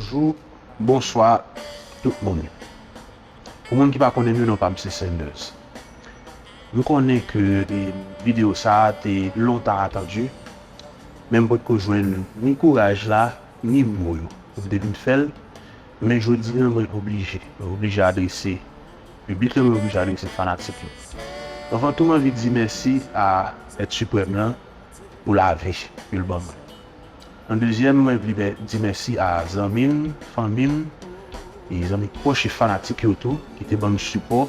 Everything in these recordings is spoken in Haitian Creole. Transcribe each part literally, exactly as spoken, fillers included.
Bonjou, bonswa tout moun. Pou moun ki pa konnen m, non pa m se Sanders. M konnen ke, e, videyo sa a te lontan atandi, men m potko jwenn ni kouraj la, ni mo yo pou m te vin fè l. Men jodi a, mwen oblije. Mwen oblije adrese piblik lan, mwen oblije adrese fanatik yo. Anvan tou, mwen anvi di mèsi a Èt Siprèm lan pou lavi ke l ban mwen. An dezyèm, mwen vle di mèsi a zanmi m, fanmi m, e zanmi pwòch e fanatik yo tou, ki te ban m sipò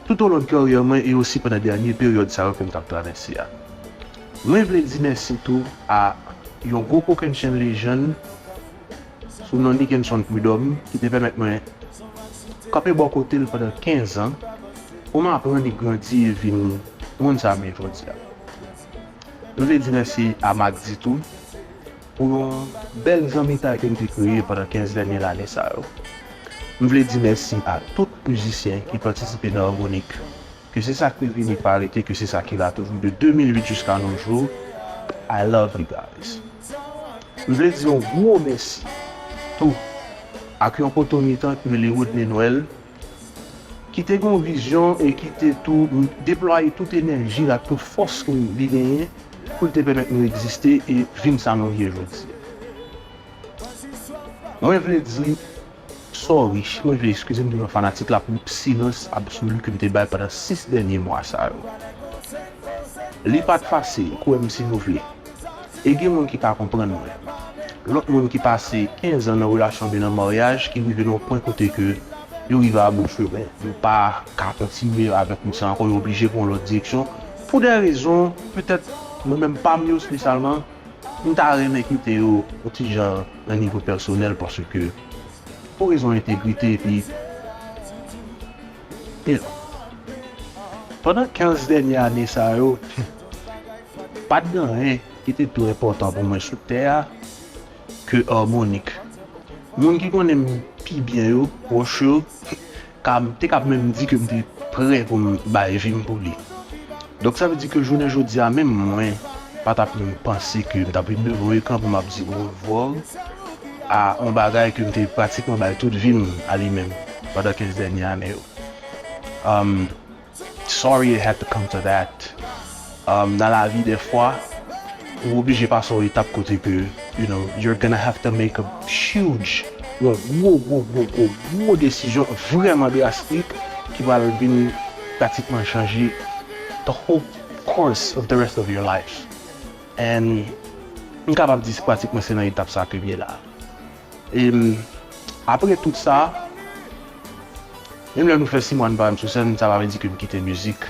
toutolon karyè mwen e osi pandan dènye peryòd sa yo ke m t ap travèse a. Mwen vle di mèsi tou a yon gwo kokennchenn lejann sou non Nickenson Prud'homme ki te pèmèt mwen kanpe bò kote l pandan kenz an pou m aprann e grandi e vin moun sa m ye jodi a. M vle di mèsi a Mac D tou pou yon bèl zanmitay ke m te kreye pandan kenz dènye lane sa yo. M vle di mèsi a tout mizisyen ki patisipe nan Harmonik. Ke se sa k te vini pa rete, ke se sa ki la toujou de de mil uit jiska nos jours. I love you guys. M vle di yon gwo mèsi tou ak yon potomitan ki rele Rodney Noël, ki te gen yon vizyon e ki te tou deplwaye tout enèji l ak tout fòs ke li genyen pou l te pèmèt nou egziste e vin sa nou ye jodi a. Mwen vle di sorry, mwen vle eskize m devan fanatik la pou silans absoli ke m te bay pandan sis dènye mwa sa yo. Li pa t fasil, kwè m si nou vle. E gen moun ki pa konprann mwen. Lòt moun ki pase kenz an nan relasyon oubyen nan maryaj, ki rive nan yon pwen kote ke yo rive a bout chemen. Yo pa ka kontinye avèk moun sa ankò, yo oblije pran yon lòt direksyon. Pou de rezon, petèt, mwen menm pa m yo espesyalman, m ta renmen kite yo yon ti jan nan nivo pèsonèl paske pou rezon entegrite epi, e pandan kenz dènye ane sa yo, pa t gen anyen ki te twò enpòtan pou mwen sou tè a ke Harmonik. Moun ki konnen m pi byen yo, pwòch yo, ka, te ka menm di ke m te prè pou m bay vi m pou li. Donk, sa vle di ke jounen jodi a, menm mwen pa t ap menm panse ke m t ap vin devan yon ekran pou m ap di orevwa a yon bagay ke m te pratikman bay tout vi m a li menm pandan kenz dènye ane yo. Um, sorry it had to come to that. Um, nan lavi, dèfwa, ou oblije pase yon etap kote ke, you know, you're gonna have to make a huge, yon gwo, gwo, gwo, gwo, gwo desizyon vrèman drastik ki pral vin pratikman chanje the whole course of the rest of your life. And m kapab di se pratikman se nan etap sa ke m ye la. E m, apre tout sa, menm lè nou fè sis mwa n pa wè m sou sèn, sa pa vle di ke m kite mizik.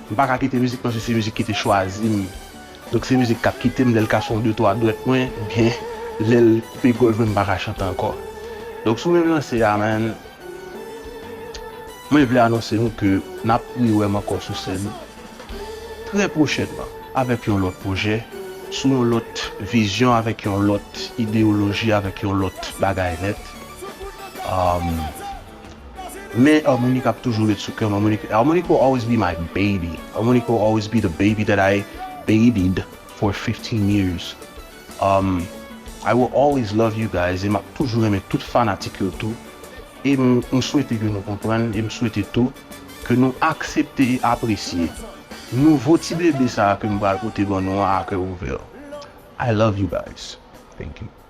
M pa ka kite mizik paske se mizik ki te chwazi m. Donk se mizik k ap kite m lè l kase yon de twa dwèt mwen, oubyen lè l koupe gòj mwen, m pa ka chante ankò. Donk sou menm lanse a, man, mwen vle anonse nou ke n ap rewè m ankò sou sèn trè pwochènman avèk yon lòt pwojè, sou yon lòt vizyon, avèk yon lòt ideyoloji, avèk yon lòt bagay nèt. Um, men Harmonik ap toujou ret sou kè m. Harmonik, Harmonik will always be my baby. Harmonik will always be the baby that I babied for fifteen years. Um, I will always love you guys. E m ap toujou renmen tout fanatik yo tou. E m, m swete ke nou konprann, e m swete tou ke nou aksepte e apresye nouvo ti bebe sa a ke m pral pote ban nou an a kè ouvè. I love you guys. Thank you.